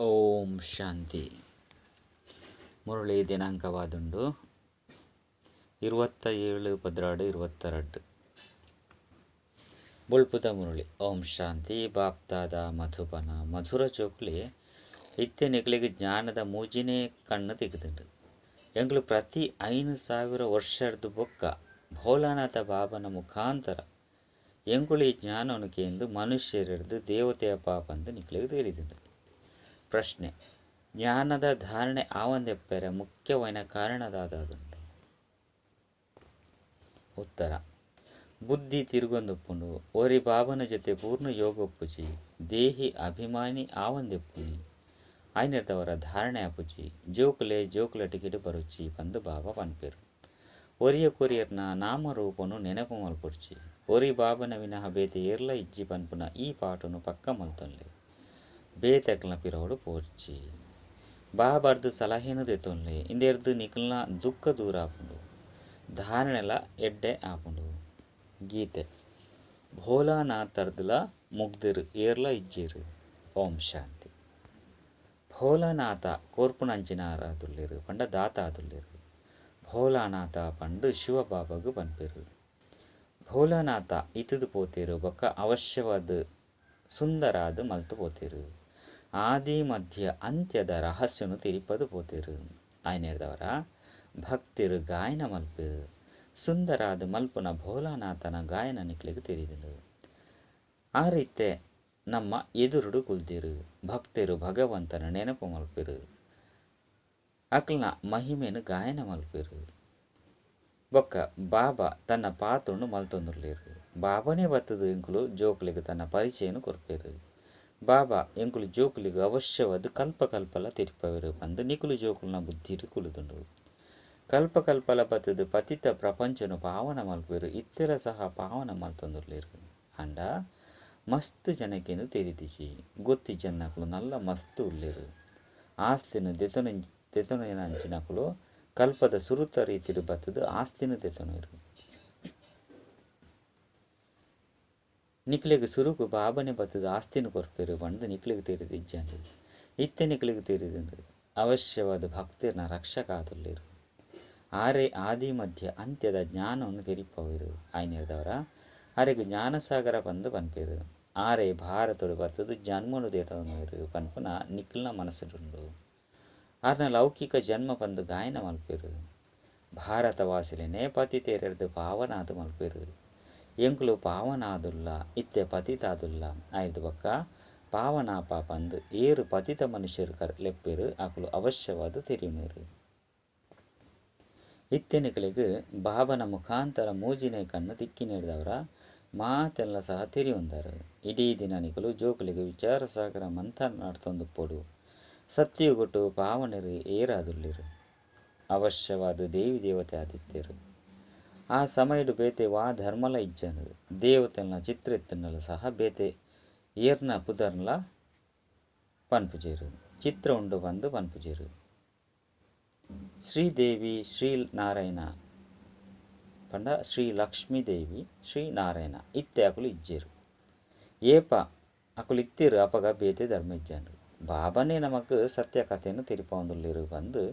ಓಂ ಶಾಂತಿ. ಮುರಳಿ ದಿನಾಂಕವಾದುಂಡು 27/12/22. ಬೊಳ್ಪುದ ಮುರಳಿ. ಓಂ ಶಾಂತಿ. ಬಾಪ್ದಾದ ಮಧುಬನ ಮಧುರ ಚೋಕ್ಲಿ ಇತ್ತೆ ನಿಕ್ಲೆಗ್ ಜ್ಞಾನದ ಮೂಜಿನೇ ಕಣ್ಣು ತಿಕ್ಕಿದುಂಡು. ಎಂಕ್ಲು ಪ್ರತಿ 5000 ವರ್ಷರ್ದ್ ಬೊಕ್ಕ ಭೋಲಾನಾಥ ಬಾಬನ ಮುಖಾಂತರ ಎಂಕುಲು ಈ ಜ್ಞಾನವನ್ನು ಕೇಂದು ಮನುಷ್ಯರೆರ್ದ್ ದೇವತೆಯ ಪಾಪಂದು ನಿಕ್ಲೆಗ್ ತೆರಿದುಂಡು. ಪ್ರಶ್ನೆ: ಜ್ಞಾನದ ಧಾರಣೆ ಆವಂದೆಪ್ಪೆರೆ ಮುಖ್ಯವಾಯಿನ ಕಾರಣದಾದುಂಡು. ಉತ್ತರ: ಬುದ್ಧಿ ತಿರುಗೊಂದುಪ್ಪುಂಡು. ಒರಿ ಬಾಬನ ಜೊತೆ ಪೂರ್ಣ ಯೋಗ ಉಪ್ಪುಜಿ. ದೇಹಿ ಅಭಿಮಾನಿ ಆವಂದೆಪ್ಪುನಿ. ಆಯ್ನೆರ್ದವರ ಧಾರಣೆ ಆಪುಜಿ. ಜೋಕುಲೆ ಜೋಕುಲಟಿಕೆಡ್ ಬರೊಚ್ಚಿ ಪಂದ್ ಬಾಬಾ ಪನ್ಪೆರ್. ಒರಿಯ ಕೊರಿಯರ್ನ ನಾಮರೂಪೊನು ನೆನಪು ಮಲ್ಪೊಡ್ಚಿ. ಒರಿ ಬಾಬನ ವಿನಃ ಬೇತೆ ಏರ್ಲ ಇಜ್ಜಿ ಪನ್ಪುನ ಈ ಪಾಠೊನು ಪಕ್ಕ ಮಲ್ತೊನ್ಲೆ. ಬೇತೆಕ್ಲ್ನ ಪಿರವುಡು ಪೋಡ್ಚಿ. ಬಾಬರ್ದ್ ಸಲಹೆನ್ ದೆತೊನ್ಲೆ. ಇಂದೆರ್ದ್ ನಿಕಲ್ನ ದುಃಖ ದೂರ ಆಪುಂಡು. ಧಾರಣೆಲ ಎಡ್ಡೆ ಆಪುಂಡು. ಗೀತೆ: ಭೋಲಾನಾಥರ್ದ್ಲ ಮುಗ್ಧೆರ್ ಏರ್ಲ ಇಜ್ಜೆರ್. ಓಂ ಶಾಂತಿ. ಭೋಲಾನಾಥ ಕೊರ್ಪುನಂಚಿನಾರಾದುಲ್ಲೆರ್ ಪಂಡ ದಾತ ಆದುಲ್ಲೆರ್. ಭೋಲಾನಾಥ ಪಂದ್ ಶಿವಬಾಬಗ್ ಪನ್ಪೆರ್. ಭೋಲಾನಾಥ ಇತ್ತ್ದ್ ಪೋತೆರ್ ಬೊಕ್ಕ ಅವಶ್ಯವಾದ್ ಸುಂದರಾದ್ ಮಲ್ತ್ ಪೋತೆರ್. ಆದಿ ಮಧ್ಯ ಅಂತ್ಯದ ರಹಸ್ಯನು ತೆರಿಪದ್ ಪೋತೆರ್. ಆಯ್ನೆರ್ದವರ ಭಕ್ತೆರ್ ಗಾಯನ ಮಲ್ಪೆರ್. ಸುಂದರಾದ್ ಮಲ್ಪುನ ಭೋಲಾನಾಥನ ಗಾಯನ ನಿಕ್ಲೆಗ್ ತೆರಿದುಂಡು. ಆ ರೀತೆ ನಮ್ಮ ಎದುರುಡು ಕುಲ್ದೆರ್. ಭಕ್ತೆರ್ ಭಗವಂತನ ನೆನಪು ಮಲ್ಪೆರ್. ಅಕ್ಲ್ನ ಮಹಿಮೆನ್ ಗಾಯನ ಮಲ್ಪೆರ್. ಬೊಕ್ಕ ಬಾಬಾ ತನ್ನ ಪಾತ್ರೊನು ಮಲ್ತೊಂದುಲ್ಲೆರ್. ಬಾಬಾನೇ ಬತ್ತುದು ಎಂಕುಲು ಜೋಕುಲೆಗ್ ತನ್ನ ಪರಿಚಯನ್ ಕೊರ್ಪೆರ್. ಬಾಬಾ ಎಂಕುಲು ಜೋಕುಲೆಗ್ ಅವಶ್ಯವಾದ್ ಕಲ್ಪ ಕಲ್ಪಲ ತೆರಿಪವೆರ್ ಪಂದ್ ನಿಕುಲು ಜೋಕುಲ್ನ ಬುದ್ಧಿಡ್ ಕುಲುದುಂಡು. ಕಲ್ಪ ಕಲ್ಪಲ ಬತ್ತುದು ಪತಿತ ಪ್ರಪಂಚೊನು ಪಾವನ ಮಲ್ಪೆರ್. ಇತ್ತೆಲ ಸಹ ಪಾವನ ಮಲ್ತೊಂದುಲ್ಲೆರ್. ಆಂಡ ಮಸ್ತ್ ಜನಕ್ಕೆಂದು ತೆರಿದಿಜಿ. ಗೊತ್ತಿಜ್ಜನ್ನಕುಲು ನಲ್ಲ ಮಸ್ತ್ ಉಲ್ಲೆರ್. ಆಸ್ತಿನ ದೆತೊನೆನಂಚಿನಕುಲು ಕಲ್ಪದ ಸುರುತ ರೀತಿಡ್ ಬತ್ತುದು ಆಸ್ತಿನ ದೆತೊನುವೆರ್. ನಿಕ್ಲೆಗ್ ಸುರುಕು ಬಾಬನೆ ಬತ್ತುದು ಆಸ್ತಿನ್ ಕೊರ್ಪೆರ್ ಪಂದ್ ನಿಕ್ಲೆಗ್ ತೆರಿದಿಜ್ಜಂಡ್. ಇತ್ತೆ ನಿಕ್ಲೆಗ್ ತೆರಿದುಂಡು. ಅವಶ್ಯವಾದ್ ಭಕ್ತೆರ್ನ ರಕ್ಷಕ ಆದುಲ್ಲೆರ್. ಆರೇ ಆದಿ ಮಧ್ಯ ಅಂತ್ಯದ ಜ್ಞಾನೊನು ತೆರಿಪಾವೆರ್. ಆಯ್ನೆರ್ದವರ ಅರೆಗ್ ಜ್ಞಾನಸಾಗರ ಪಂದ್ ಪನ್ಪೆರ್. ಆರೇ ಭಾರತೊಡು ಬತ್ತುದು ಜನ್ಮೊನು ದೆತೊನುವೆರ್ ಪನ್ಪುನ ನಿಕ್ಲ್ನ ಮನಸ್ಸುಡುಂಡು. ಆರ್ನ ಲೌಕಿಕ ಜನ್ಮ ಪಂದ್ ಗಾಯನ ಮಲ್ಪೆರ್. ಭಾರತವಾಸಿಲೆನೇ ಪತಿತೆರೆರ್ದ್ ಪಾವನಾದ್ ಮಲ್ಪೆರ್. ಎಂಕುಲು ಪಾವನಾದುಲ್ಲ ಇತ್ತೆ ಪತಿತಾದುಲ್ಲ. ಆಯ್ದು ಬೊಕ್ಕ ಪಾವನಾಪ ಪಂದ್ ಏರ್ ಪತಿತ ಮನುಷ್ಯರ್ ಲೆಪ್ಪೆರ್ ಅಕುಲು ಅವಶ್ಯವಾದ್ ತೆರಿಯುನೆರ್. ಇತ್ತೆ ನಿಕ್ಲೆಗ್ ಬಾಬನ ಮುಖಾಂತರ ಮೂಜಿನೇ ಕಣ್ಣು ತಿಕ್ಕಿನೆಡ್ದವರ ಮಾತೆಲ್ಲ ಸಹ ತೆರಿಯೊಂದರ್. ಇಡೀ ದಿನ ನಿಕುಲು ಜೋಕುಲೆಗ್ ವಿಚಾರಸಾಗರ ಮಂಥನ ನಡತೊಂದುಪ್ಪೊಡು. ಸತ್ಯಯುಗಟ್ ಪಾವನೆರ್ ಏರಾದುಲ್ಲೆರ್. ಅವಶ್ಯವಾದ್ ದೇವಿ ದೇವತೆ ಆದಿತ್ತೆರ್. ಆ ಸಮಯಡ್ ಬೇತೆ ವಾ ಧರ್ಮಲ ಇಜ್ಜಂಡ್. ದೇವತೆಲ್ನ ಚಿತ್ರ ಇತ್ತುಂಡಲ ಸಹ ಬೇತೆ ಏರ್ನ ಪುದರ್ಲ ಪನ್ಪುಜೆರ್. ಚಿತ್ರ ಉಂಡು ಪಂದ್ ಪನ್ಪುಜೆರ್. ಶ್ರೀದೇವಿ ಶ್ರೀ ನಾರಾಯಣ ಪಂಡ ಶ್ರೀ ಲಕ್ಷ್ಮೀ ದೇವಿ ಶ್ರೀ ನಾರಾಯಣ ಇತ್ತೆ ಅಕುಲು ಇಜ್ಜೆರ್. ಏಪ ಅಕುಲು ಇತ್ತೆರ್ ಅಪಗ ಬೇತೆ ಧರ್ಮ ಇಜ್ಜಂಡ್. ಬಾಬಾನೇ ನಮಕ್ ಸತ್ಯ ಕಥೆನ್ ತೆರಿಪಾವೊಂದುಲ್ಲೆರ್ ಪಂದ್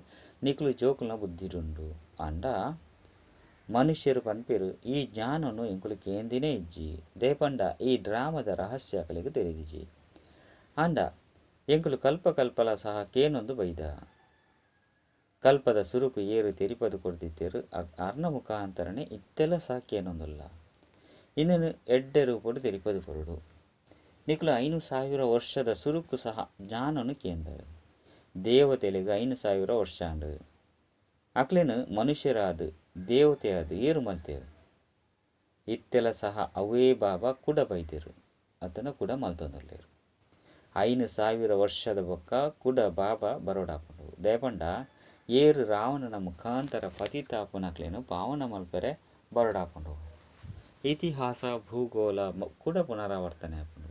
ನಿಕುಲು ಜೋಕುಲ್ನ ಬುದ್ಧಿಡುಂಡು. ಆಂಡ ಮನುಷ್ಯೆರ್ ಪನ್ಪೆರ್ ಈ ಜ್ಞಾನೊನು ಎಂಕುಲು ಕೇಂದಿನೇ ಇಜ್ಜಿ. ದಾಯೆ ಈ ಡ್ರಾಮದ ರಹಸ್ಯ ಅಕಲೆಗ್ ತೆರಿದಿಜಿ. ಆಂಡ ಎಂಕುಲು ಕಲ್ಪ ಕಲ್ಪಲ ಸಹ ಕೇನೊಂದು ಬೈದ. ಕಲ್ಪದ ಸುರುಕು ಏರು ತೆರಿಪದು ಕೊರ್ದಿತ್ತೆರ್ ಅರ್ನ ಮುಖಾಂತರನೇ ಇತ್ತೆಲ ಸಹ ಕೇನೊಂದುಲ್ಲ. ಇಂದೆನ್ ಎಡ್ಡೆ ರೂಪೊಡು ತೆರಿಪದು ಕೊರೊಡು. ನಿಕುಲು 5000 ವರ್ಷದ ಸುರುಕು ಸಹ ಜ್ಞಾನೊನು ಕೇಂದರ್. ದೇವತೆಲೆಗ್ 5000 ವರ್ಷ ಆಂಡ್. ಅಕ್ಲೆನ್ ಮನುಷ್ಯರಾದ್ ದೇವತೆಯಾದ್ ಏರು ಮಲ್ತೆರ್. ಇತ್ತೆಲ ಸಹ ಅವೇ ಬಾಬಾ ಕುಡ ಬೈದೆರ್. ಅತನ ಕುಡ ಮಲ್ತೊಂದುಲ್ಲೆರ್. 5000 ವರ್ಷದ ಬೊಕ್ಕ ಕುಡ ಬಾಬಾ ಬರೋಡಾಪುಂಡು. ದಾಯೆ ಏರು ರಾವಣನ ಮುಖಾಂತರ ಪತಿತಾಪುನಕ್ಲೆನ್ ಪಾವನ ಮಲ್ಪೆರೆ ಬರೋಡಾಪುಂಡು. ಇತಿಹಾಸ ಭೂಗೋಳ ಕೂಡ ಪುನರಾವರ್ತನೆ ಆಪುಂಡು.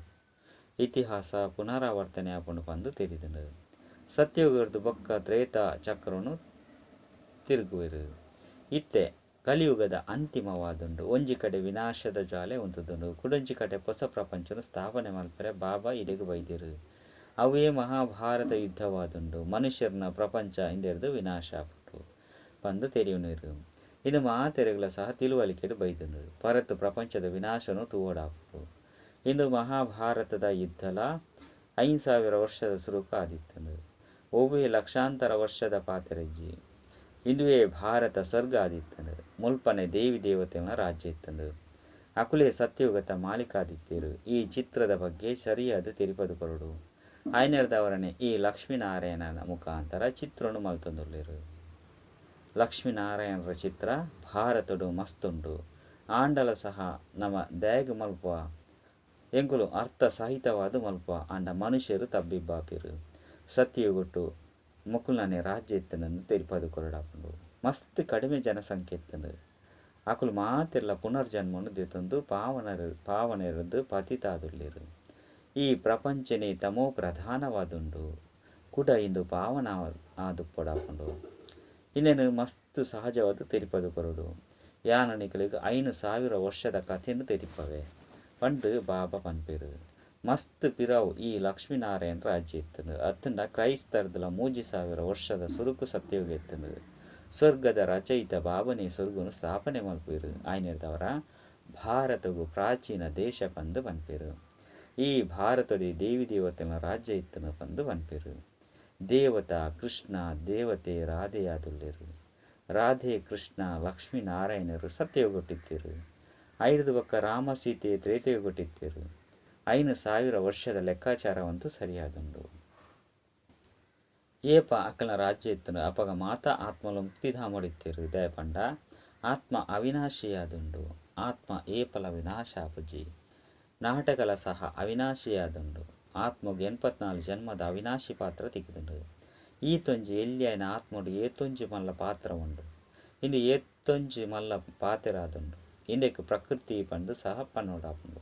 ಇತಿಹಾಸ ಪುನರಾವರ್ತನೆ ಆಪುಂಡು ಪಂದ್ ತೆರಿದುಂಡು. ಸತ್ಯಯುಗರ್ದ್ ಬೊಕ್ಕ ತ್ರೇತಾ ಚಕ್ರೊನು ತಿರುಗುವೆರ್. ಇತ್ತೆ ಕಲಿಯುಗದ ಅಂತಿಮವಾದುಂಡು. ಒಂಜಿ ಕಡೆ ವಿನಾಶದ ಜ್ವಾಲೆ ಉಂತುದುಂಡು. ಕುಡೊಂಜಿ ಕಡೆ ಪೊಸ ಪ್ರಪಂಚೊನು ಸ್ಥಾಪನೆ ಮಲ್ಪೆರೆ ಬಾಬಾ ಇಡೆಗ್ ಬೈದೆರ್. ಅವೇ ಮಹಾಭಾರತ ಯುದ್ಧವಾದುಂಡು. ಮನುಷ್ಯರ್ನ ಪ್ರಪಂಚ ಇಂದೆರ್ದ್ ವಿನಾಶ ಆಪುಂಡು ಪಂದ್ ತೆರಿಯುನಿರು. ಇಂದು ಮಾತೆರೆಗ್ಲ ಸಹ ತಿಳುವಳಿಕೆಡ್ ಬೈದುಂಡು. ಪರತ್ ಪ್ರಪಂಚದ ವಿನಾಶನು ತೂವೊಡಾಪುಂಡು. ಇಂದು ಮಹಾಭಾರತದ ಯುದ್ಧಲ 5000 ವರ್ಷದ ಸುರುಕು ಆದಿತ್ತುಂಡು. ಒವ್ವೇ ಲಕ್ಷಾಂತರ ವರ್ಷದ ಪಾತೆರಿಜ್ಜಿ. ಇಂದುವೇ ಭಾರತ ಸ್ವರ್ಗ ಆದಿತ್ತುಂಡು. ಮುಲ್ಪನೆ ದೇವಿ ದೇವತೆಲ್ನ ರಾಜ್ಯ ಇತ್ತುಂಡು. ಅಕುಲೇ ಸತ್ಯಯುಗತ ಮಾಲೀಕಾದಿತ್ತೆರು. ಈ ಚಿತ್ರದ ಬಗ್ಗೆ ಸರಿಯಾದ ತೆರಿಪದು ಕೊರೊಡು. ಆಯನೆರ್ದವರನೆ ಈ ಲಕ್ಷ್ಮೀನಾರಾಯಣನ ಮುಖಾಂತರ ಚಿತ್ರನು ಮಲ್ತೊಂದುಲ್ಲೆರ್. ಲಕ್ಷ್ಮೀನಾರಾಯಣರ ಚಿತ್ರ ಭಾರತಡು ಮಸ್ತುಂಡು. ಆಂಡಲ ಸಹ ನಮ ದಾಯೆಗ್ ಮಲ್ಪುವ ಎಂಕುಲು ಅರ್ಥ ಸಹಿತವಾದ ಮಲ್ಪುವ ಆಂಡ ಮನುಷ್ಯರು ತಬ್ಬಿಬ್ಬಾಪೆರು. ಸತ್ಯಯುಗಟ್ಟು ಮೊಕುಲ್ನನೆ ರಾಜ್ಯ ಇತ್ತುಂಡು ತೆರಿಪದು ಕೊರೊಡಾಪುಂಡು. ಮಸ್ತ್ ಕಡಿಮೆ ಜನಸಂಖ್ಯೆ ಇತ್ತುಂಡು. ಅಕುಲು ಮಾತೆರ್ಲ ಪುನರ್ಜನ್ಮನು ದೆತೊಂದು ಪಾವನೆರ್ದ್ ಪತಿತಾದುಲ್ಲೆರ್. ಈ ಪ್ರಪಂಚನೇ ತಮೋ ಪ್ರಧಾನವಾದುಂಡು. ಕುಡ ಇಂದು ಪಾವನ ಆದುಪ್ಪೊಡಾಪುಂಡು. ಇಂದೆನ್ ಮಸ್ತ್ ಸಹಜವಾದ ತೆರಿಪದು ಕೊರೊಡು. ಯಾನ್ ನಿಕಲೆಗ್ 5000 ವರ್ಷದ ಕಥೆನ್ ತೆರಿಪವೆ ಪಂದ್ ಬಾಬಾ ಪನ್ಪೆರ್. ಮಸ್ತ್ ಪಿರವು ಈ ಲಕ್ಷ್ಮೀನಾರಾಯಣ ರಾಜ್ಯ ಇತ್ತುಂಡು. ಅತ್ತುಂಡ ಕ್ರೈಸ್ತರ್ದಲ 3000 ವರ್ಷದ ಸುರುಕು ಸತ್ಯಯುಗ ಇತ್ತುಂಡು. ಸ್ವರ್ಗದ ರಚಯಿತ ಬಾಬನೇ ಸ್ವರ್ಗನು ಸ್ಥಾಪನೆ ಮಲ್ಪುವೆರು. ಆಯನೆರ್ದವರ ಭಾರತಗು ಪ್ರಾಚೀನ ದೇಶ ಪಂದ್ ಪನ್ಪೆರ್. ಈ ಭಾರತದ ದೇವಿ ದೇವತೆಲ್ನ ರಾಜ್ಯ ಇತ್ತುಂಡು ಪಂದ್ ಪನ್ಪೆರ್. ದೇವತಾ ಕೃಷ್ಣ ದೇವತೆ ರಾಧೆಯಾದುಲ್ಲೆರ್. ರಾಧೆ ಕೃಷ್ಣ ಲಕ್ಷ್ಮೀನಾರಾಯಣರು ಸತ್ಯಯುಗಟ್ಟಿತ್ತೆರು. ಐರ್ದ್ ಬೊಕ್ಕ ರಾಮ ಸೀತೆ ತ್ರೇತಾಯುಗಟ್ಟಿತ್ತೆರು. 5000 ವರ್ಷದ ಲೆಕ್ಕಾಚಾರವಂತೂ ಸರಿಯಾದುಂಡು. ಏಪ ಅಕಲ್ನ ರಾಜ್ಯ ಇತ್ತುಂಡು ಅಪಗ ಮಾತಾ ಆತ್ಮಲು ಮುಕ್ತಿಧಾಮಡಿತ್ತೆರು. ದಾಯೆ ಪಂಡ ಆತ್ಮ ಅವಿನಾಶಿಯಾದುಂಡು. ಆತ್ಮ ಏಪಲ ವಿನಾಶ ಆಪುಜಿ. ನಾಟಕಲ ಸಹ ಅವಿನಾಶಿಯಾದುಂಡು. ಆತ್ಮಗ್ 84 ಜನ್ಮದ ಅವಿನಾಶಿ ಪಾತ್ರ ತಿಕ್ಕಿದುಂಡು. ಈತೊಂಜಿ ಎಲ್ಯೈನ ಆತ್ಮಡು ಏತೊಂಜಿ ಮಲ್ಲ ಪಾತ್ರ ಉಂಡು. ಇಂದು ಏತೊಂಜಿ ಮಲ್ಲ ಪಾತೆರಾದುಂಡು. ಇಂದೆಕ್ ಪ್ರಕೃತಿ ಪಂದ್ ಸಹ ಪನೊಡಾಪುಂಡು.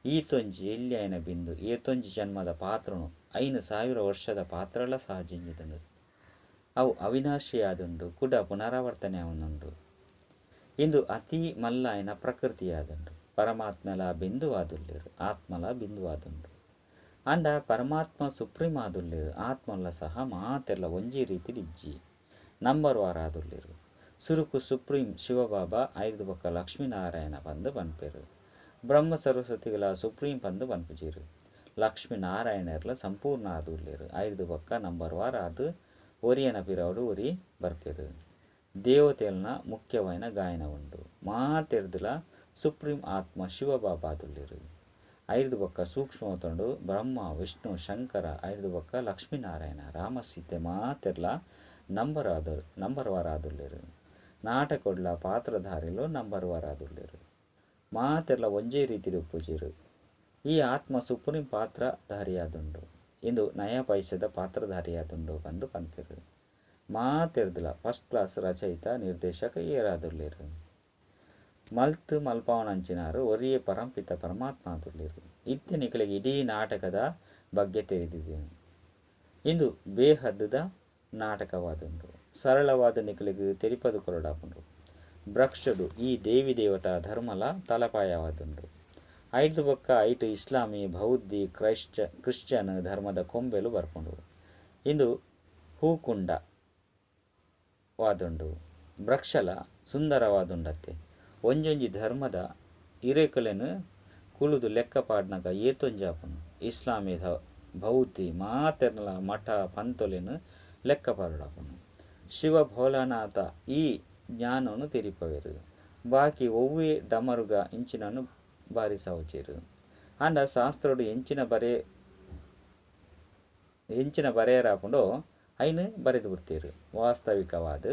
ಈತೊಂಜಿ ಎಲ್ಯೈನ ಬಿಂದು ಏತೊಂಜಿ ಜನ್ಮದ ಪಾತ್ರನು 5000 ವರ್ಷದ ಪಾತ್ರಲ ಸಹ ಜಿಂಜಿದುಂಡು. ಅವು ಅವಿನಾಶಿಯಾದುಂಡು. ಕುಡ ಪುನರಾವರ್ತನೆ ಆವೊಂದುಂಡು. ಇಂದು ಅತಿ ಮಲ್ಲಾಯಿನ ಪ್ರಕೃತಿಯಾದುಂಡು. ಪರಮಾತ್ಮಲ ಬಿಂದುವಾದುಲ್ಲೆರ್. ಆತ್ಮಲ ಬಿಂದುವಾದುಂಡು. ಆಂಡ ಪರಮಾತ್ಮ ಸುಪ್ರೀಂ ಆದುಲ್ಲೆರ್. ಆತ್ಮಲ ಸಹ ಮಾತೆರ್ಲ ಒಂಜೇ ರೀತಿಡ್ ಇಜ್ಜಿ. ನಂಬರ್ ವಾರ್ ಆದುಲ್ಲೆರ್. ಸುರುಕು ಸುಪ್ರೀಂ ಶಿವಬಾಬಾ ಐರ್ದ್ ಬೊಕ್ಕ ಲಕ್ಷ್ಮೀನಾರಾಯಣ ಪಂದ್ ಪನ್ಪೆರ್. ಬ್ರಹ್ಮ ಸರಸ್ವತಿಗಳ ಸುಪ್ರೀಂ ಪಂದ್ ಪನ್ಪುಜೆರ್. ಲಕ್ಷ್ಮೀನಾರಾಯಣರ್ಲ ಸಂಪೂರ್ಣ ಆದುಲ್ಲೆರ್. ಐರ್ದ್ ಬೊಕ್ಕ ನಂಬರ್ ವಾರ್ ಆದ್ ಒರಿಯನ ಪಿರವುಡು ಒರಿ ಬರ್ಪೆರ್. ದೇವತೆಲ್ನ ಮುಖ್ಯವಾಯಿನ ಗಾಯನ ಉಂಡು. ಮಾತೆರ್ದಲ ಸುಪ್ರೀಂ ಆತ್ಮ ಶಿವಬಾಬಾ ಆದುಲ್ಲೆರ್. ಐರ್ದ್ ಬೊಕ್ಕ ಸೂಕ್ಷ್ಮವತನಡು ಬ್ರಹ್ಮ ವಿಷ್ಣು ಶಂಕರ ಐರ್ದ್ ಬೊಕ್ಕ ಲಕ್ಷ್ಮೀನಾರಾಯಣ ರಾಮ ಸೀತೆ ಮಾತೆರ್ಲ ನಂಬರ್ ವಾರ್ ಆದುಲ್ಲೆರ್. ನಾಟಕೊಡ್ಲ ಪಾತ್ರಧಾರಿಲು ನಂಬರ್ ವಾರ್ ಆದುಲ್ಲೆರ್. ಮಾತೆರ್ಲ ಒಂಜೇ ರೀತಿಡ್ ಉಪ್ಪುಜೆರ್. ಈ ಆತ್ಮ ಸುಪ್ರೀಂ ಪಾತ್ರಧಾರಿಯಾದುಂಡು. ಇಂದು ನಯಾ ಪೈಸೆದ ಪಾತ್ರಧಾರಿಯಾದುಂಡು ಪಂದ್ ಪನ್ಪೆರ್. ಮಾತೆರ್ದಲ ಫಸ್ಟ್ ಕ್ಲಾಸ್ ರಚಯಿತ ನಿರ್ದೇಶಕ ಏರಾದುಲ್ಲೆರ್. ಮಲ್ತ್ ಮಲ್ಪಾವನಂಚಿನಾರು ಒರಿಯೇ ಪರಂಪಿತ ಪರಮಾತ್ಮ ಆದುಲ್ಲೆರ್. ಇತ್ತೆ ನಿಕಲೆಗ್ ಇಡೀ ನಾಟಕದ ಬಗ್ಗೆ ತೆರಿದಿದೆ. ಇಂದು ಬೇಹದ್ದುದ ನಾಟಕವಾದುಂಡು. ಸರಳವಾದ ನಿಕಲೆಗ್ ತೆರಿಪದು ಕೊರೊಡಾಪುಂಡು. ಭ್ರಕ್ಷಡು ಈ ದೇವಿ ದೇವತಾ ಧರ್ಮಲ ತಲಪಾಯವಾದುಂಡು. ಐರ್ದ್ ಬೊಕ್ಕ ಐಟ್ ಇಸ್ಲಾಮಿ ಬೌದ್ಧಿ ಕ್ರಿಶ್ಚಿಯನ್ ಧರ್ಮದ ಕೊಂಬೆಲು ಬರ್ಪುಂಡು. ಇಂದು ಹೂಕುಂಡ ವಾದುಂಡು. ಭ್ರಕ್ಷಲ ಸುಂದರವಾದುಂಡತ್ತೆ. ಒಂಜೊಂಜಿ ಧರ್ಮದ ಇರೆಕುಲೆನ್ ಕುಲುದು ಲೆಕ್ಕ ಪಾಡ್ನಗ ಏತೊಂಜಿ ಆಪುಂಡು. ಇಸ್ಲಾಮಿ ಬೌದ್ಧಿ ಮಾತೆರ್ನಲ ಮಠ ಪಂತೊಲೆನ್ ಲೆಕ್ಕ ಪಾಡೊಡಾಪುಂಡು. ಶಿವ ಭೋಲಾನಾಥ ಈ ಜ್ಞಾನನು ತೆರಿಪವೆರು. ಬಾಕಿ ಒವ್ವೇ ಡಮರುಗ ಇಂಚಿನನು ಬಾರಿಸಾವುಜೆರ್. ಆಂಡ ಶಾಸ್ತ್ರಡು ಎಂಚಿನ ಬರೆಯರಾಪುಂಡೋ ಐನ್ ಬರೆದು ಬಿಡ್ತೇರು. ವಾಸ್ತವಿಕವಾದ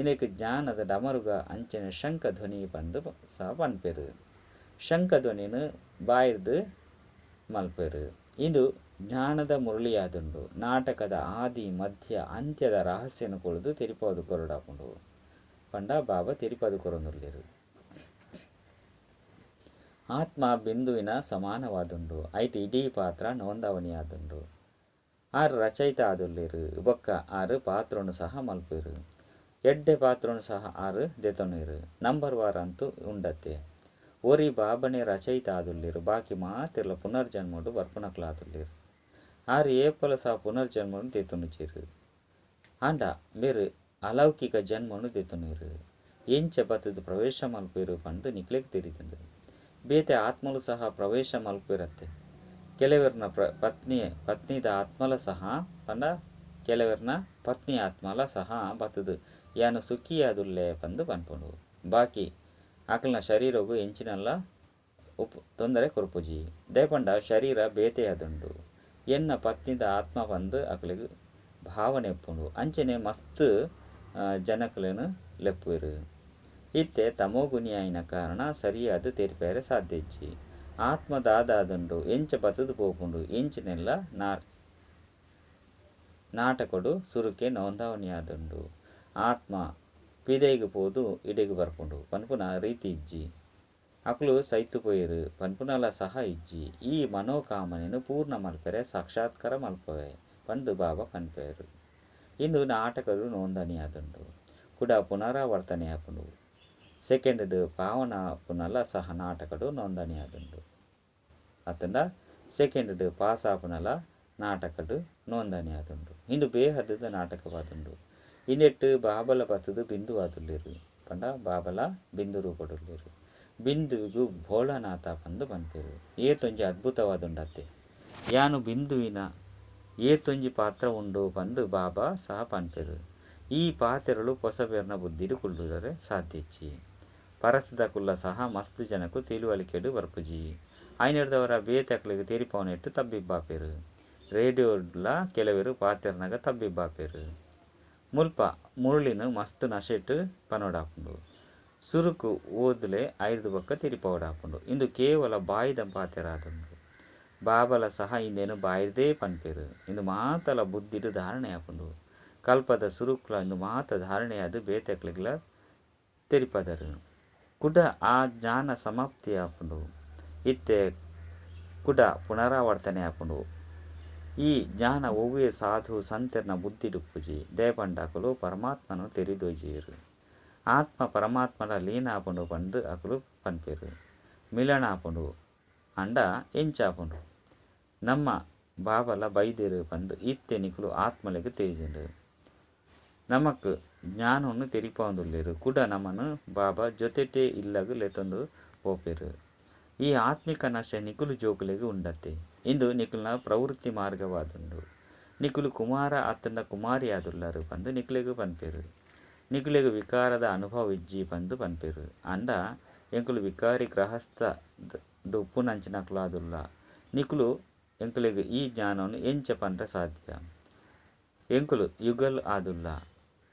ಇಂದೆಕ್ ಜ್ಞಾನದ ಡಮರುಗ ಅಂಚನೆ ಶಂಖ ಧ್ವನಿ ಪಂದ್ ಸಹ ಪನ್ಪೆರ್. ಶಂಖ ಧ್ವನಿನ್ ಬಾಯಿರ್ದ್ ಮಲ್ಪೆರ್. ಇಂದು ಜ್ಞಾನದ ಮುರಳಿಯಾದುಂಡು. ನಾಟಕದ ಆದಿ ಮಧ್ಯ ಅಂತ್ಯದ ರಹಸ್ಯನು ಕೊಳದು ತೆರಿಪಾದು ಕೊರೊಡಾಪುಂಡು ಪಂಡ ಬಾಬಾ ತೆರಿಪಾದು ಕೊರೊಂದುಲ್ಲೆರ್. ಆತ್ಮ ಬಿಂದುವಿನ ಸಮಾನವಾದುಂಡು. ಐಟ್ ಇಡೀ ಪಾತ್ರ ನೋಂದಾವಣಿಯಾದುಂಡು. ಆರ್ ರಚಯಿತ ಆದುಲ್ಲೆರ್. ಬೊಕ್ಕ ಆರ್ ಪಾತ್ರನು ಸಹ ಮಲ್ಪೆರ್. ಎಡ್ಡೆ ಪಾತ್ರನು ಸಹ ಆರ್ ದೆತೊನುವೆರ್. ನಂಬರ್ ವಾರ್ ಅಂತೂ ಉಂಡತ್ತೆ. ಒರಿ ಬಾಬನೇ ರಚಯಿತ ಆದುಲ್ಲೆರ್. ಬಾಕಿ ಮಾತೆರ್ಲ ಪುನರ್ಜನ್ಮಡು ಬರ್ಪುನಕುಲಾದುಲ್ಲೆರ್. ಆರು ಏಪಲ ಸಹ ಪುನರ್ಜನ್ಮನು ದೆತೊನುಜೆರು. ಆಂಡ ಮೇರು ಅಲೌಕಿಕ ಜನ್ಮನು ದೆತೊನುವೆರು. ಎಂಚ ಬತ್ತುದು ಪ್ರವೇಶ ಮಲ್ಪುವೆರು ಪಂದು ನಿಕ್ಲೆಗ್ ತೆರಿದುಂಡು. ಬೇತೆ ಆತ್ಮಲು ಸಹ ಪ್ರವೇಶ ಮಲ್ಪುವೆರತ್ತೆ. ಕೆಲವರ್ನ ಪತ್ನಿದ ಆತ್ಮಲ ಸಹ ಪಂಡ ಕೆಲವರ್ನ ಪತ್ನಿ ಆತ್ಮಲ ಸಹ ಬತ್ತುದು ಯಾನು ಸುಖಿಯಾದುಲ್ಲೆ ಪಂದು ಪನ್ಪುಂಡು. ಬಾಕಿ ಅಕಲ್ನ ಶರೀರಗು ಎಂಚಿನಲ್ಲ ತೊಂದರೆ ಕೊರ್ಪುಜಿ. ದಯಪಂಡ ಶರೀರ ಬೇತೆಯಾದುಂಡು. ಎನ್ನ ಪತ್ನಿದ ಆತ್ಮ ಪಂದು ಅಕಲೆಗ್ ಭಾವನೆ ಉಪ್ಪುಂಡು. ಅಂಚನೆ ಮಸ್ತ್ ಜನಕುಲೆನ್ ಲೆಪ್ಪುವೆರು. ಇತ್ತೆ ತಮೋಗುಣಿಯಾಯಿನ ಕಾರಣ ಸರಿಯಾದ ತೆರಿಪೆರೆ ಸಾಧ್ಯ ಇಜ್ಜಿ. ಆತ್ಮ ದಾದಾದುಂಡು ಎಂಚ ಬತ್ತುದು ಪೋಪುಂಡು ಎಂಚಿನೆಲ್ಲ ನಾಟಕಡು ಸುರುಕೆ ನೋಂದಾವಣಿಯಾದುಂಡು. ಆತ್ಮ ಪಿದೈಗ್ ಪೋದು ಇಡೆಗ್ ಬರ್ಪುಂಡು ಪನ್ಪುನ ರೀತಿ ಇಜ್ಜಿ. ಅಕುಲು ಸೈತು ಪೋಯೆರು ಪನ್ಪುನಲ ಸಹ ಇಜ್ಜಿ. ಈ ಮನೋಕಾಮನೆನು ಪೂರ್ಣ ಮಲ್ಪೆರೆ ಸಾಕ್ಷಾತ್ಕಾರ ಮಲ್ಪವೆ ಪಂದು ಬಾಬಾ ಪನ್ಪೆರು. ಇಂದು ನಾಟಕಡು ನೋಂದಣಿಯಾದುಂಡು. ಕುಡ ಪುನರಾವರ್ತನೆ ಆಪುಂಡು. ಸೆಕೆಂಡ್ ಪಾವನ ಪುನಲ ಸಹ ನಾಟಕಡು ನೋಂದಣಿಯಾದುಂಡು. ಅತ್ತಂಡ ಸೆಕೆಂಡ್ ಪಾಸ್ ಆಪುನಲ ನಾಟಕಡು ನೋಂದಣಿಯಾದುಂಡು. ಇಂದು ಬೇಹದ್ದದ ನಾಟಕವಾದುಂಡು. ಇಂದೆಟ್ಟು ಬಾಬಲ ಬತ್ತುದು ಬಿಂದು ಆದುಲ್ಲೆರು ಪಂಡ ಬಾಬಲ ಬಿಂದು ರೂಪಡುಲ್ಲೆರು. ಬಿಂದುವಿಗು ಭೋಳನಾಥ ಪಂದು ಪನ್ಪೆರು. ಏತೊಂಜಿ ಅದ್ಭುತವಾದುಂಡತ್ತೆ. ಯಾನು ಬಿಂದುವಿನ ಏತೊಂಜಿ ಪಾತ್ರ ಉಂಡು ಪಂದು ಬಾಬಾ ಸಹ ಪನ್ಪೆರು. ಈ ಪಾತ್ರಗಳು ಪೊಸಬೆರ್ನ ಬುದ್ಧಿಡು ಕುಲ್ಲುದರೆ ಸಾಧ್ಯ ಇಜ್ಜಿ. ಪರತದ ಕುಲ್ಲ ಸಹ ಮಸ್ತ್ ಜನಕು ತಿಳುವಳಿಕೆಡು ಬರ್ಪುಜಿ. ಐನೆರ್ದವರ ಬೇತೆ ಅಕ್ಲೆಗ್ ತೆರಿಪವನೆಟ್ಟು ತಬ್ಬಿಬ್ಬಾಪೆರು. ರೇಡಿಯೋಡ್ಲ ಕೆಲವೆರು ಪಾತೆರ್ನಗ ತಬ್ಬಿಬ್ಬಾಪೆರು. ಮುಲ್ಪ ಮುರುಳಿನ ಮಸ್ತ್ ನಶೆಟ್ ಪನೋಡಾಪುಂಡು. ಸುರುಕು ಓದ್ಲೆ ಐರ್ದು ಬೊಕ್ಕ ತೆರಿಪವಡಾಪುಂಡು. ಇಂದು ಕೇವಲ ಬಾಯಿದ ಪಾತೆರಾದುಂಡು. ಬಾಬಲ ಸಹ ಇಂದೇನು ಬಾಯಿರ್ದೇ ಪನ್ಪೆರು. ಇಂದು ಮಾತಲ ಬುದ್ಧಿಡು ಧಾರಣೆ ಆಪುಂಡು. ಕಲ್ಪದ ಸುರುಕ್ಲ ಇಂದು ಮಾತ ಧಾರಣೆಯಾದ ಬೇತೆಕ್ಲೆಗ್ಲ ತೆರಿಪದರು. ಕುಡ ಆ ಜ್ಞಾನ ಸಮಾಪ್ತಿ ಆಪುಂಡು. ಇತ್ತೆ ಕುಡ ಪುನರಾವರ್ತನೆ ಆಪುಂಡು. ಈ ಜ್ಞಾನ ಒವ್ವೇ ಸಾಧು ಸಂತೆರ್ನ ಬುದ್ಧಿಡುಪ್ಪುಜಿ. ದಯಪಂಡ ಅಕುಲು ಪರಮಾತ್ಮನು ತೆರಿದೋಜಿಯರು. ಆತ್ಮ ಪರಮಾತ್ಮನ ಲೀನ ಆಪುಂಡು ಪಂದು ಅಕುಲು ಪನ್ಪೆರು. ಮಿಲನ ಆಪುಂಡು ಅಂಡ ಎಂಚಾಪುಂಡು. ನಮ್ಮ ಬಾಬಲ ಬೈದೆರು ಪಂದು ಇತ್ತೆ ನಿಕುಲು ಆತ್ಮಲೆಗ್ ತೆರಿದುಂಡು. ನಮಕ್ ಜ್ಞಾನವನ್ನು ತೆರಿಪವೊಂದುಲ್ಲೆರು. ಕುಡ ನಮನು ಬಾಬಾ ಜೊತೆಟೇ ಇಲ್ಲಗ್ ಲೆತೊಂದು ಪೋಪೆರು. ಈ ಆತ್ಮಿಕ ನಶೆ ನಿಕುಲು ಜೋಕುಲೆಗ್ ಉಂಡತ್ತೆ. ಇಂದು ನಿಕುಲ್ನ ಪ್ರವೃತ್ತಿ ಮಾರ್ಗವಾದುಂಡು. ನಿಕುಲು ಕುಮಾರ ಅತ್ತಂಡ ಕುಮಾರಿ ಆದುಲ್ಲರು ಪಂದು ನಿಕುಲೆಗ್ ಪನ್ಪೆರು. ನಿಕುಲೆಗ್ ವಿಕಾರದ ಅನುಭವ ಇಜ್ಜಿ ಪಂದು ಪನ್ಪೆರು. ಅಂಡ ಎಂಕುಲು ವಿಕಾರಿ ಗೃಹಸ್ಥ ಉಪ್ಪುನಂಚಿನಕುಲಾದುಲ್ಲ. ನಿಕುಲು ಎಂಕುಲೆಗ್ ಈ ಜ್ಞಾನವನ್ನು ಎಂಚ ಪನ್ರೆ ಸಾಧ್ಯ. ಎಂಕುಲು ಯುಗಲ್ ಆದುಲ್ಲ.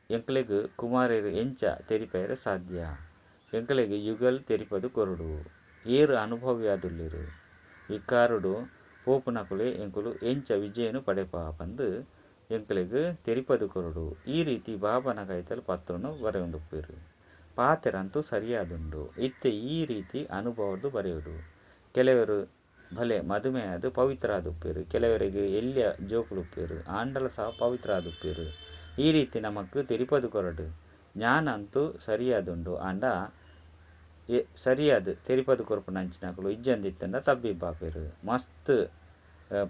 ಎಂಕುಲೆಗ್ ಕುಮಾರರು ಎಂಚ ತೆರಿಪೆರೆ ಸಾಧ್ಯ. ಎಂಕುಲೆಗ್ ಯುಗಲ್ ತೆರಿಪದು ಕೊರಡು. ಏರು ಅನುಭವಿಯಾದುಲ್ಲೆರು. ವಿಕಾರುಡು ಪೋಪುನಕುಲೆ ಎಂಕುಲು ಎಂಚ ವಿಜಯನು ಪಡೆಪ ಪಂದು ಎಂಕುಲೆಗ್ ತೆರಿಪದು ಕೊರಡು. ಈ ರೀತಿ ಬಾಬನ ಕೈತಲ್ ಪತ್ರನು ಬರೆಯೊಂದುಪ್ಪೆರು. ಪಾತೆರಂತೂ ಸರಿಯಾದುಂಡು. ಇತ್ತೆ ಈ ರೀತಿ ಅನುಭವದ್ದು ಬರೆಯೋಡು. ಕೆಲವರು ಭಲೆ ಮಧುಮೇಹದ ಪವಿತ್ರ ಆದುಪ್ಪೆರು. ಕೆಲವರಿಗೆ ಎಲ್ಯ ಜೋಕುಲುಪ್ಪೆರು. ಆಂಡಲ ಸಹ ಪವಿತ್ರ ಆದುಪ್ಪೆರು. ಈ ರೀತಿ ನಮಕ್ ತೆರಿಪದು ಕೊರಡು. ಜ್ಞಾನ ಅಂತೂ ಸರಿಯಾದುಂಡು. ಆಂಡ ಸರಿಯಾದ ತೆರಿಪದು ಕೊರ್ಪುನಂಚಿನಕುಲು ಇಜ್ಜಂದಿತ್ತಂಡ ತಬ್ಬಿಬ್ಬಾಪೆರು. ಮಸ್ತ್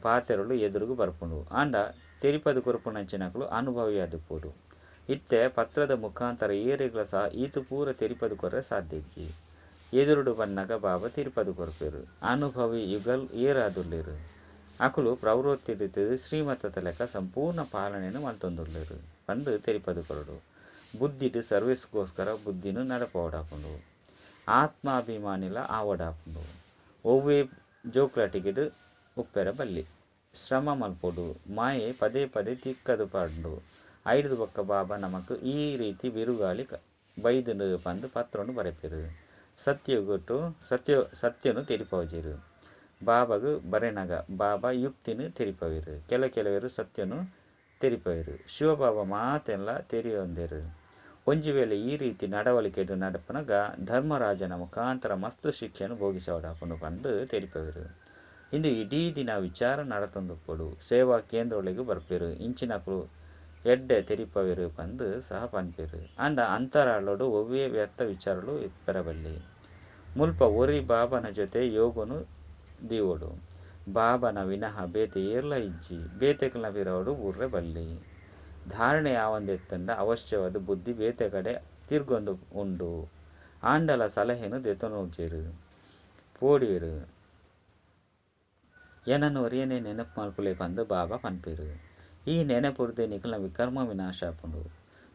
ಪಾತೆರಲು ಎದುರುಗು ಬರ್ಪುಂಡು. ಆಂಡ ತೆರಿಪದು ಕೊರ್ಪುನಂಚಿನಕುಲು ಅನುಭವಿಯಾದುಪ್ಪೊಡು. ಇತ್ತೆ ಪತ್ರದ ಮುಖಾಂತರ ಏರೆಗ್ಲ ಸಹ ಈತು ಪೂರ ತೆರಿಪದು ಕೊರ್ರೆ ಸಾಧ್ಯ ಇಜ್ಜಿ. ಎದುರುಡು ಬನ್ನಗ ಬಾಬಾ ತೆರಿಪದು ಕೊರ್ಪೆರು. ಅನುಭವಿ ಯುಗಲ್ ಏರಾದುಲ್ಲೆರು. ಅಕುಲು ಪ್ರವೃತ್ತಿಡಿತು ಶ್ರೀಮತದ ಲೆಕ್ಕ ಸಂಪೂರ್ಣ ಪಾಲನೆಯನ್ನು ಮಲ್ತೊಂದುಲ್ಲೆರು ಪಂದು ತೆರಿಪದು ಕೊರಡು. ಬುದ್ಧಿಡು ಸರ್ವಿಸ್ಗೋಸ್ಕರ ಬುದ್ಧಿನು ನಡಪವಡಾಪುಂಡು. ಆತ್ಮಾಭಿಮಾನಿಲ ಆವಡಾಪುಂಡು. ಒವ್ವೇ ಜೋಕ್ಲಟಿಗೆಡು ಉಪ್ಪೆರ ಬಲ್ಲಿ. ಶ್ರಮ ಮಲ್ಪೊಡು. ಮಾಯೆ ಪದೇ ಪದೇ ತಿಕ್ಕದು ಪಾಡುಂಡು. ಐರ್ದು ಬೊಕ್ಕ ಬಾಬಾ ನಮಕ್ ಈ ರೀತಿ ಬಿರುಗಾಳಿ ಬೈದುಂಡು ಪಂದು ಪತ್ರನು ಬರೆಪೆರು. ಸತ್ಯಗುಟ್ಟು ಸತ್ಯನು ತೆರಿಪವಜೆರು. ಬಾಬಾಗು ಬರೆನಗ ಬಾಬಾ ಯುಕ್ತಿನು ತೆರಿಪವೆರು. ಕೆಲವೆರು ಸತ್ಯನು ತೆರಿಪವೆರು. ಶಿವಬಾಬಾ ಮಾತೆಲ್ಲ ತೆರಿಯೊಂದೆರು. ಒಂಜಿ ವೇಳೆ ಈ ರೀತಿ ನಡವಳಿಕೆಡು ನಡಪನಗ ಧರ್ಮರಾಜನ ಮುಖಾಂತರ ಮಸ್ತ್ ಶಿಕ್ಷೆಯನ್ನು ಭೋಗಿಸವಡಾಪುಂಡು ಪಂದು ತೆರಿಪವೆರು. ಇಂದು ಇಡೀ ದಿನ ವಿಚಾರ ನಡತೊಂದುಪ್ಪೊಡು. ಸೇವಾ ಕೇಂದ್ರೊಳೆಗ್ ಬರ್ಪೆರು. ಇಂಚಿನಕುಲು ಎಡ್ಡೆ ತೆರಿಪವೆರು ಪಂದು ಸಹ ಪನ್ಪೆರು. ಆಂಡ ಅಂತರಾಳೊಡು ಒವ್ವೇ ವ್ಯರ್ಥ ವಿಚಾರಲು ಇಪ್ಪೆರಬಲ್ಲಿ. ಮುಲ್ಪ ಒರಿ ಬಾಬನ ಜೊತೆ ಯೋಗನು ದೀವೊಡು. ಬಾಬಾನ ವಿನಃ ಬೇತೆ ಏರ್ಲಾ ಇಜ್ಜಿ. ಬೇತೆಕಲ್ನ ಪಿರವುಡು ಬೂರ್ರೆ ಬಲ್ಲಿ. ಧಾರಣೆ ಆವಂದೆ ಇತ್ತುಂಡ ಅವಶ್ಯವಾದ್ ಬುದ್ಧಿ ಬೇತೆ ಕಡೆ ತಿರ್ಗೊಂದು ಉಂಡು. ಆಂಡಲ ಸಲಹೆನ್ ದೆತೊನುಜೆರ್. ಪೋಡ್ಯುವೆರ್. ಎನನ್ ಒರಿಯನೇ ನೆನಪು ಮಲ್ಪುಲೆ ಪಂದ್ ಬಾಬಾ ಪನ್ಪೆರ್. ಈ ನೆನಪುರ್ದೆ ನಿಕಲ್ನ ವಿಕರ್ಮ ವಿನಾಶ ಆಪುಂಡು.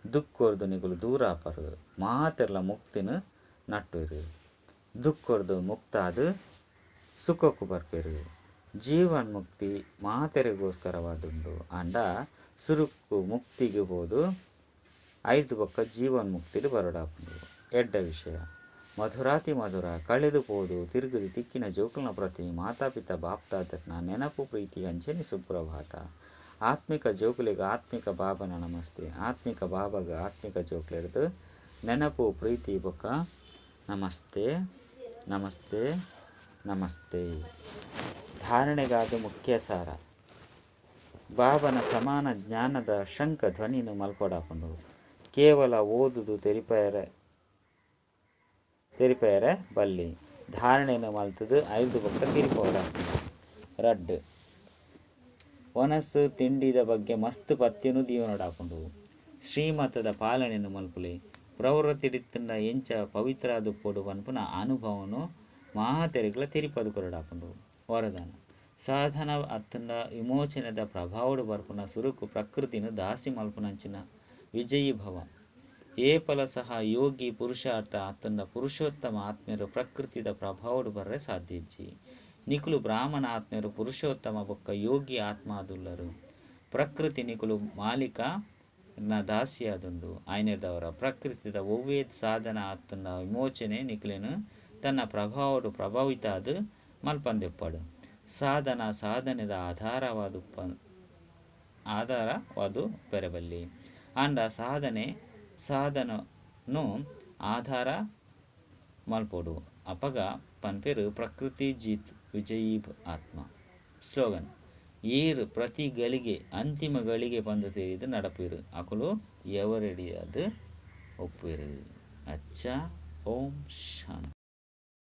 ದುಃಖೊರ್ದು ನಿಕುಲು ದೂರ ಆಪರ್. ಮಾತೆರ್ಲಾ ಮುಕ್ತಿನ್ ನಟ್ಟುವೆರ್. ದುಃಖೊರ್ದು ಮುಕ್ತ ಆದ್ ಸುಖಕ್ ಬರ್ಪೆರ್. ಜೀವನ್ಮುಕ್ತಿ ಮಾತೆರೆಗೋಸ್ಕರವಾದುಂಡು. ಆಂಡ ಸುರುಕ್ಕು ಮುಕ್ತಿಗ್ ಪೋದು ಐರ್ದ್ ಬೊಕ್ಕ ಜೀವನ್ಮುಕ್ತಿಡ್ ಬರೊಡಾಪುಂಡು. ಎಡ್ಡೆ ವಿಷಯ. ಮಧುರಾತಿ ಮಧುರ ಕಳೆದು ಪೋದು ತಿರುಗುದು ತಿಕ್ಕಿನ ಜೋಕುಲ್ನ ಪ್ರತಿ ಮಾತಾಪಿತಾ ಬಾಪ್ದಾದೆರ್ನ ನೆನಪು ಪ್ರೀತಿ ಅಂಚನೆ ಸುಪ್ರಭಾತ. ಆತ್ಮಿಕ ಜೋಕುಲೆಗ್ ಆತ್ಮಿಕ ಬಾಬನ ನಮಸ್ತೆ. ಆತ್ಮಿಕ ಬಾಬಗ್ ಆತ್ಮಿಕ ಜೋಕುಲೆಡ್ದ್ ನೆನಪು ಪ್ರೀತಿ ಬೊಕ್ಕ ನಮಸ್ತೆ ನಮಸ್ತೆ ನಮಸ್ತೆ. ಧಾರಣೆಗಾದ್ ಮುಖ್ಯ ಸಾರ. ಬಾಬನ ಸಮಾನ ಜ್ಞಾನದ ಶಂಖ ಧ್ವನಿನ್ ಮಲ್ಪೊಡಾಪುಂಡು. ಕೇವಲ ಓದುದು ತೆರಿಪಾಯೆರೆ ಬಲ್ಲಿ. ಧಾರಣೆನ್ ಮಲ್ತುದು ಐರ್ದ್ ಬೊಕ್ಕ ತೆರಿಪಾವೊಡಾಪುಂಡು. ರಡ್ಡ್. ವನಸ್ ತಿಂಡಿದ ಬಗ್ಗೆ ಮಸ್ತ್ ಪಥ್ಯನ್ ದೀವೊನೊಡಾಪುಂಡು. ಶ್ರೀಮತದ ಪಾಲನೆನ್ ಮಲ್ಪುಲೆ. ಪ್ರವೃತ್ತಿಡಿತ್ತುಂಡ ಎಂಚ ಪವಿತ್ರ ಆದುಪ್ಪೊಡು ಪನ್ಪುನ ಅನುಭವನ್ ಮಾತೆರೆಗ್ಲಾ ತೆರಿಪಾದ್ ಕೊರೊಡಾಪುಂಡು. ವರದಾನ. ಸಾಧನ ಅತ್ತುಂಡ ವಿಮೋಚನೆದ ಪ್ರಭಾವಡ್ ಬರ್ಪುನ ಸುರುಕ್ ಪ್ರಕೃತಿನ್ ದಾಸಿ ಮಲ್ಪುನಂಚಿನ ವಿಜಯಿ ಭವ. ಏಪಲ ಸಹ ಯೋಗಿ ಪುರುಷಾರ್ಥ ಅತ್ತುಂಡ ಪುರುಷೋತ್ತಮ ಆತ್ಮೆರ್ ಪ್ರಕೃತಿದ ಪ್ರಭಾವಡ್ ಬರ್ರೆ ಸಾಧ್ಯ ಇಜ್ಜಿ. ನಿಕುಲು ಬ್ರಾಹ್ಮಣ ಆತ್ಮೆರ್ ಪುರುಷೋತ್ತಮ ಬೊಕ್ಕ ಯೋಗಿ ಆತ್ಮ ಆದುಲ್ಲರ್. ಪ್ರಕೃತಿ ನಿಕುಲು ಮಾಲೀಕ ನ ದಾಸಿಯಾದುಂಡು. ಆಯಿನೆಡ್ದಾವರ ಪ್ರಕೃತಿದ ಒವ್ವೇ ಸಾಧನ ಅತ್ತುಂಡ ವಿಮೋಚನೆ ನಿಕುಲೆನ್ ತನ್ನ ಪ್ರಭಾವಡ್ ಪ್ರಭಾವಿತ ಆದ್ ಮಲ್ಪಂದೆ ಉಪ್ಪಡ್. ಸಾಧನ ಸಾಧನೆದ ಆಧಾರವಾದ್ ಉಪ್ಪೆರೆ ಬಲ್ಲಿ. ಆಂಡ ಸಾಧನೆ ಸಾಧನನು ಆಧಾರ ಮಲ್ಪೊಡು. ಅಪಗ ಪನ್ಪೆರ್ ಪ್ರಕೃತಿ ಜೀತ್ ವಿಜಯಿ ಆತ್ಮ. ಸ್ಲೋಗನ್. ಏರ್ ಪ್ರತಿ ಗಳಿಗೆ ಅಂತಿಮ ಗಳಿಗೆ ಪಂದ್ ತೆರಿದ್ ನಡಪುವೆರ್ ಅಕುಲು ಎವರೆಡಿಯಾದ್ ಉಪ್ಪುವೆರ್. ಅಚ್ಚಾ ಓಂ ಶಾಂತಿ.